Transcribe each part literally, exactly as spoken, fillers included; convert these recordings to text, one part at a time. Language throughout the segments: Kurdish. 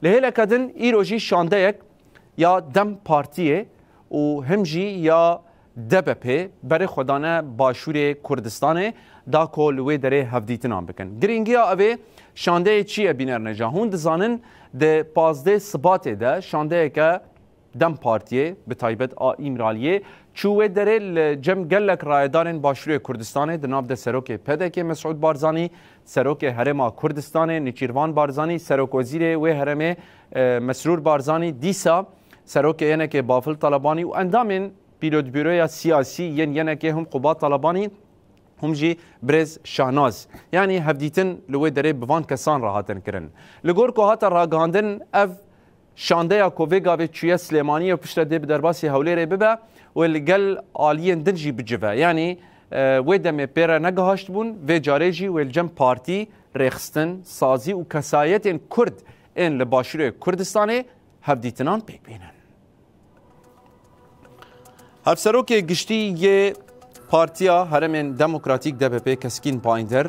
Li hêleke din îro jî şandeyek ya DEM Partiyê û him jî ya D B P berê xwe dane Başûrê Kurdistanê da ku li wê derê hevdîtinan bikin. Girîngiya evê şandeyê çi ye bînerneja? Hûn dizanin di pazdeh Sibatê de şandeyeke DEM Partiyê, bi taybet a Îmraliyê, çû wê derê li cem gelek rayedarên Başûrê Kurdistanê, di nav de serokê P D K Mesûd Barzanî, serokê Herêma Kurdistanê Nêçîrvan Barzanî, serokwezîrê wê herêmê, e, Mesrûr Barzanî, dîsa serokê Y N K'ê Bafil Talebanî û endamên pîlotbîroya siyasî yên Y N K'ê him Qubat Talebanî, him jî birêz Şahnaz. Yanî hevdîtin li wê derê bi van kesan re hatin kirin. Li gor ku hate ragihandin, ev şandeya ku vê gavê çûye Silêmaniyê û piştre dê bi derbasî Hewlêrê bibe û li gel aliyên din jî bicive. Yanî, e, wê demê pê re negihaştibûn, vê carê jî wê li cem partî, rêxistin, sazî û kesayetên Kurd ên li Başûrê Kurdistanê hevdîtinan pêk bînin. Hevserokê Giştî yê Partiya Herêmên Demokratîk, D B P, Keskîn Baynder,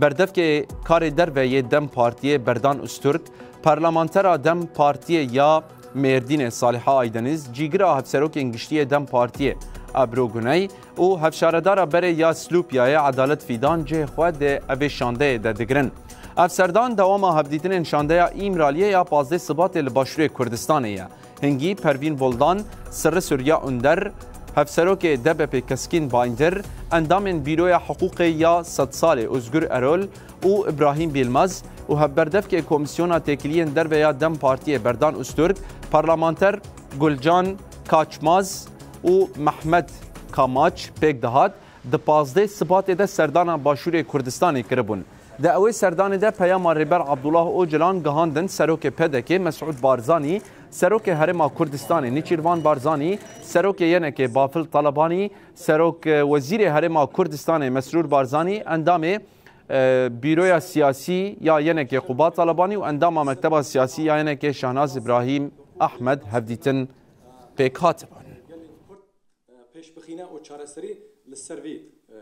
berdevkê karê derve yê DEM Partiyê Berdan Ozturk, parlamentera DEM Partiyê ya Mêrdînê Saliha Aydeniz, cîgira Hevserokên Giştî yê DEM Partiyê Ebru Guney û hevşaredara berê ya Silûpiyayê Edalet Fîdan cihê xwe di evê şandeyê de digirin. Ev serdan dewama hevdîtinên şandeya Îmraliyê ya pazdeh Sibatê li Başûrê Kurdistanê ye. Hingî Pervîn Boldan, Sirri Surya Under, Hevserokê D B P Keskîn Baynder, endamên Bîroya Hiqûqê ya Sedsalê Ozgur Erol û Îbrahîm Bîlmaz û hevberdevkê Komîsyona Têkiliyên Derve ya DEM Partiyê Berdan Ozturk, parlamenter Gulcan Kaçmaz û Mehmet Kamaç pêk dihat, di pazdeh Sibatê de serdana Başûrê Kurdistanê kiribûn. Di ewê serdanê de peyama Rêber Abdullah Ocalan gihandin serokê P D K Mesûd Barzanî, serokê Herêma Kurdistanê Nêçîrvan Barzanî, serokê Y N K'ê Bafil Talebanî, serok, e, wezîrê Herêma Kurdistanê Mesrûr Barzanî, endamê, e, Bîroya Siyasî ya Y N K'ê Qubat Talebanî û endama Mekteba Siyasî ya Y N K'ê Şahnaz Îbrahîm Ahmed hevdîtin pêk hatibûn. Pêşbixîne û çareserî li ser vî, e,